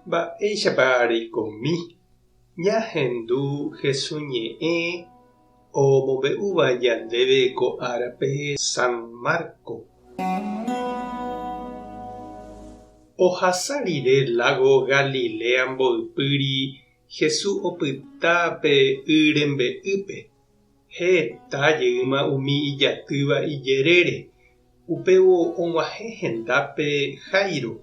Mba'éichapa reikomi ñahendu Hesu ñe'ẽ omombe'úva ñandéve ko árape San Marco? Ohasa rire lágo Galilea mboypýri Jesús opyta pe y rembe'ýpe. Heta jeýma umi ijatýva ijerére. Upévo og̃uahẽ hendápe Jairo,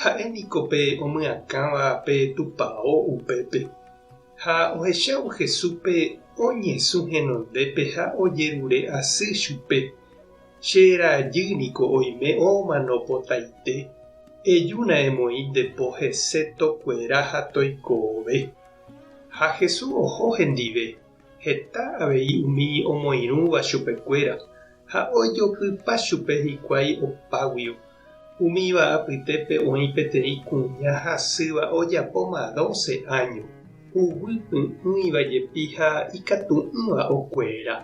ha'e niko pe omyakãva pe tupao upépe. Ha ohechávo Jesúspe oñesũ henondépe ha ojerure asy chupe, Che rajy niko oime omano potaite, ejúna emoĩ nde po hese tokuera ha toikove. Ha Jesús oho hendive, heta avei umi omoirũva chupekuéra, ha ojopypa chupe hikuái opáguio. Umíva apytépe oĩ peteĩ kuña hasýva ojapóma dóse áño, huguy py'ỹiva jepi ha ikatu'ỹva okuera.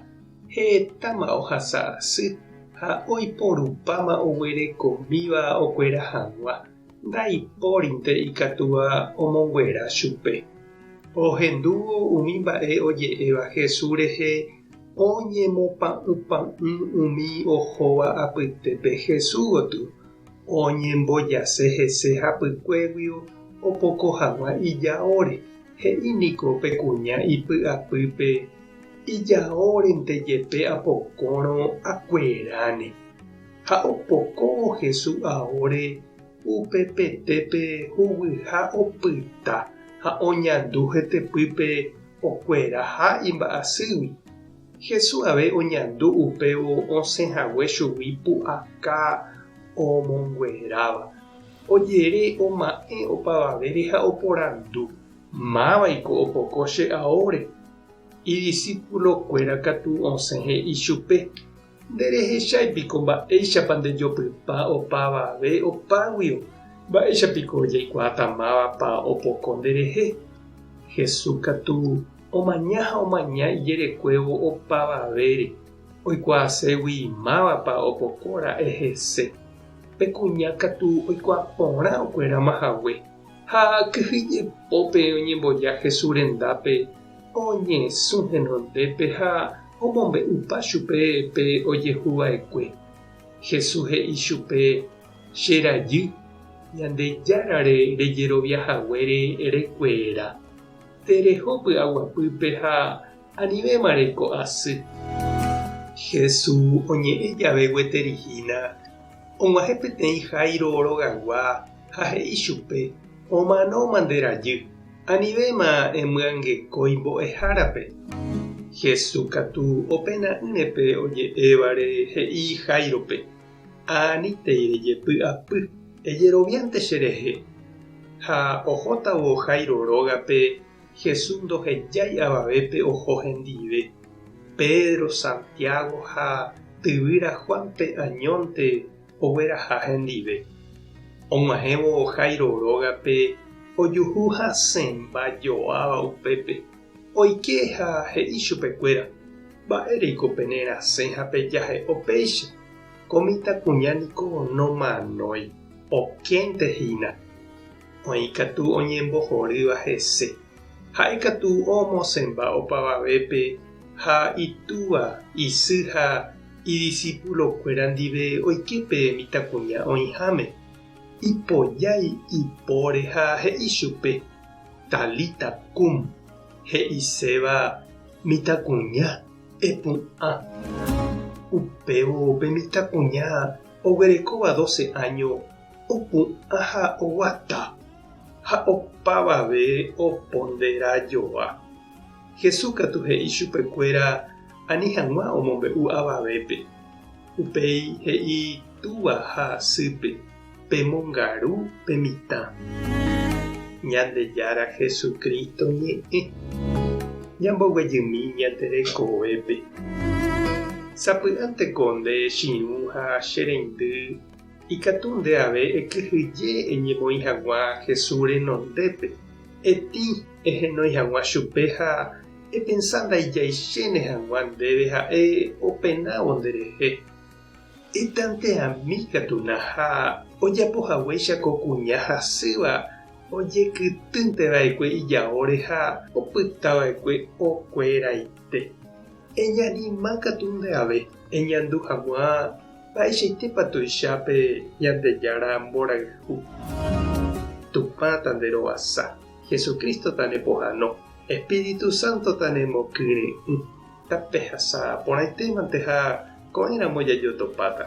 Hetáma ohasa asy ha oiporupáma oguerekomíva okuera hag̃ua, ndaipórinte ikatúva omonguera chupe. Ohendúvo umi mba'e oje'éva Jesús rehe oñemopa'ũpa'ũ umi ohóva apytépe Jesús gotyo, oñembojase hese hapykuéguio opoko hag̃ua ijaóre, he'i niko pe kuña ipy'apýpe ijaórente jepe apokórõ akueráne. Ha opokóvo Jesús aóre upepetépe huguyha opyta ha oñandu hetepýpe okueraha imba'asýgui. Jesús ave oñandu upévo osẽ hague chugui pu'aka omongueráva. Ojere oma'ẽ opavavére ha oporandu, Mávaiko opoko che aóre? Idisípulokuéra katu osẽ he'i chupe, Nderehechái piko mba'éichapa ndejopypa opavave opáguio? Mba'éicha piko jaikuaáta mávapa opoko nderehe? Jesús katu omaña ha omaña ijerekuévo opavavére, oikuaaségui mávapa opoko ra'e hese. Pe kuña katu oikuaa porã okueráma hague, ha kyhyjepópe oñemboja Jesús rendápe Oñesũ henondépe ha omombe'upa chupe pe ojehuva'ekue. Jesús he'i chupe, Che rajy, Ñandejárare rejerovia haguére rekuera. Tereho py'aguapýpe ha anivéma reko asy. Jesús oñe'ẽ jave gueteri hína, og̃uahẽ peteĩ Jairo rogagua ha he'i chupe, Omanóma nde rajy, anivéma emyangekói mbo'ehárape. Jesús katu opena'ỹre pe oje'évare he'i Jáirope, Anítei rejepy'apy, ejeroviánte cherehe. Ha ohótavo Jairo rógape, Jesús ndohejái avavépe oho hendive. Pedro, Santiago ha tyvýra Juánpe añónte ogueraha hendive. Og̃uahẽvo Jairo rógape ojuhu hasẽmba joáva upépe, oike ha he'i chupekuéra, Mba'éreiko pene rasẽ ha pejahe'o péicha? Ko mitãkuña niko nomanói, okénte hína. Oĩ katu oñembohorýva hese. Ha'e katu omosẽmba opavavépe ha itúva, isy ha idisipulokuéra ndive oike pe mitãkuña oĩháme. Ipojái ipóre ha he'i chupe, Talita kum, he'iséva mitãkuña, epu'ã. Upévo pe mitãkuña oguerekóva dóse áño opu'ã ha oguata, ha opavave opondera joa. Jesús katu he'i chupekuéra ani hag̃ua omombe'u avavépe. Upéi he'i túva ha sýpe, Pemongaru pe mitã. Ñandejára Jesucristo ñe'ẽ. Ñamboguejymi ñande rekovépe. Sapy'ánteko nde chirũ ha che reindy Ikatu nde ave ekyhyje eñemoĩ hag̃ua Jesús renondépe, etĩ ehenói hag̃ua chupe ha epensa ndaijaichéne hag̃ua ndéve ha'e openávo nderehe. Etanteami katu na ha ojapo haguéicha ko kuña hasýva. Ojekytýnte va'ekue ijaóre ha opyta va'ekue okueraite. Eñanima katu nde ave eñandu hag̃ua mba'eichaitépa tuicha pe Ñandejára mborayhu. Tupã tanderovasa, Jesucristo tanepohãno, Espíritu Santo tanemokyre'ỹ. Tapehasa porãitémante ha ko'ẽramo jajotopáta.